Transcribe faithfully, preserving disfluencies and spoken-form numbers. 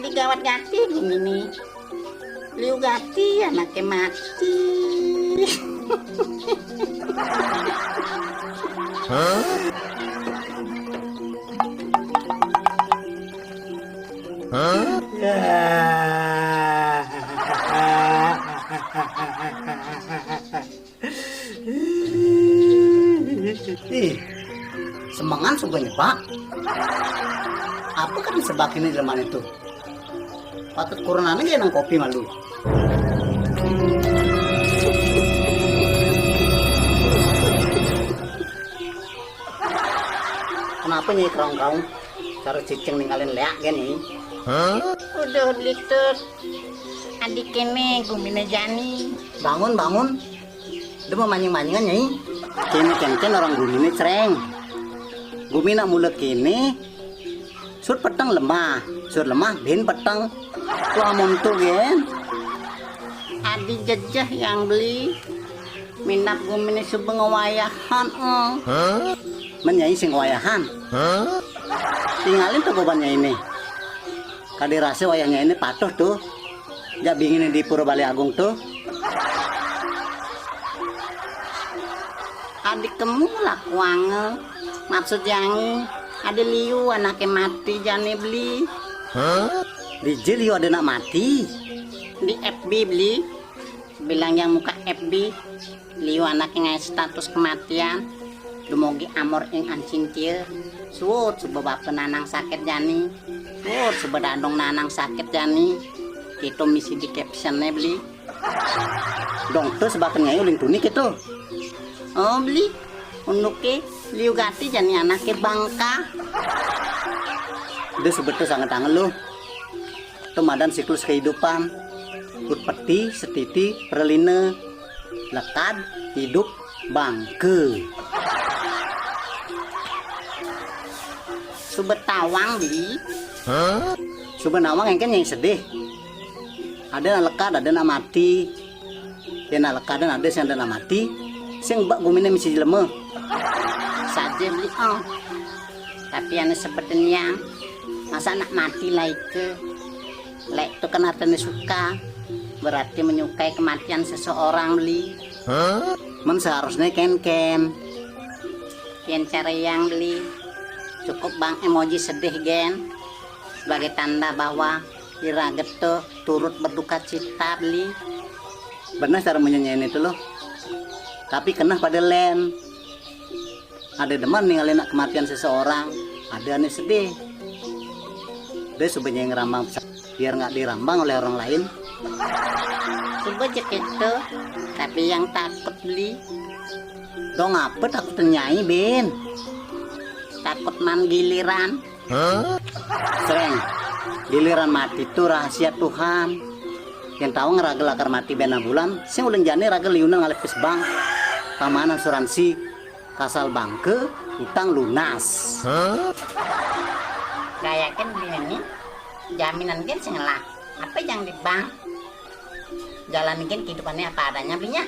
Digawat gati gumine. Liu gati anake mati. Ih, semengan suba nyebak. Apa kan sebak ini zaman itu? Patut kurunane nang kopi malu. Kenapa Nyai kerong-kerong? Cara cicing ninggalin leak gini. Udah litut. Adik kene gumine jani. Bangun, bangun. Dia mau manying-manyingan, Nyai. Kene kenten orang gumine cereng. Gumi nak mula kene, sut peteng lemah, sut lemah bin peteng. Tuh amun tu gen. Adi jejeh yang beli. Minap gumine suba ngawayahan, eh. Men Nyai sing ngawayahan. Tingalin tuh goban Nyai ini. Kadi rasa wayah Nyai ini patuh tuh. Jak bingine di Pura Bali Agung tuh. Adi kemu lakuange. Maksud Nyai, adi liu anake mati jani beli. Dije liu ada nak mati. Di F B beli. Bilang yang muka F B, liu anake ngae status kematian. Dumugi amor ing ancintia. Suut suba bapa nanang sakit jani. Suut suba dadong nanang sakit jani. Kita misi di captionnya beli. Dong tuh sebakan Nyai uling tuni gitu. Oh beli. Unduke liu gati jani anake bangka. Dia sebetul sangat tangan lo. Temadan siklus kehidupan. Utpeti, setiti, pralina, lekad, hidup, bangka. Suba tawang beli. Suba nawang engken Nyai sedih. Ada nak lekad, ada nak mati. Yen nak lekadan ada sing ada nak mati, sing bak gumine misi jelema. Saja beli oh. Tapi ane sebetulnya, masa nak mati laike? Lek tu kan artine suka, berarti menyukai kematian seseorang beli. Men seharusnya ken-ken. Yen cara yang beli, cukup bang emoji sedih gen. Sebagai tanda bahwa iraga tu turut berduka cita beli. Bener cara menyanyi itu loh. Tapi kena pada len. Ada demen ninggalin nak kematian seseorang, ada ane sedih. Dia sebenarnya ngerambang biar nggak dirambang oleh orang lain. Suba cek itu, tapi yang takut beli. Dong apa takut Nyai, Bin? Takut man giliran. Sreng, giliran mati tu rahasia Tuhan. Yang tahu ngeraga lakar mati bena bulan, sing uling jani raga liunan ngalih ke bank, pamanan asuransi, kasal bangka, utang lunas. Gayakin bini, jaminan gen sing ngelah. Apa yang di bank? Jalan gen kehidupannya apa adanya belinya.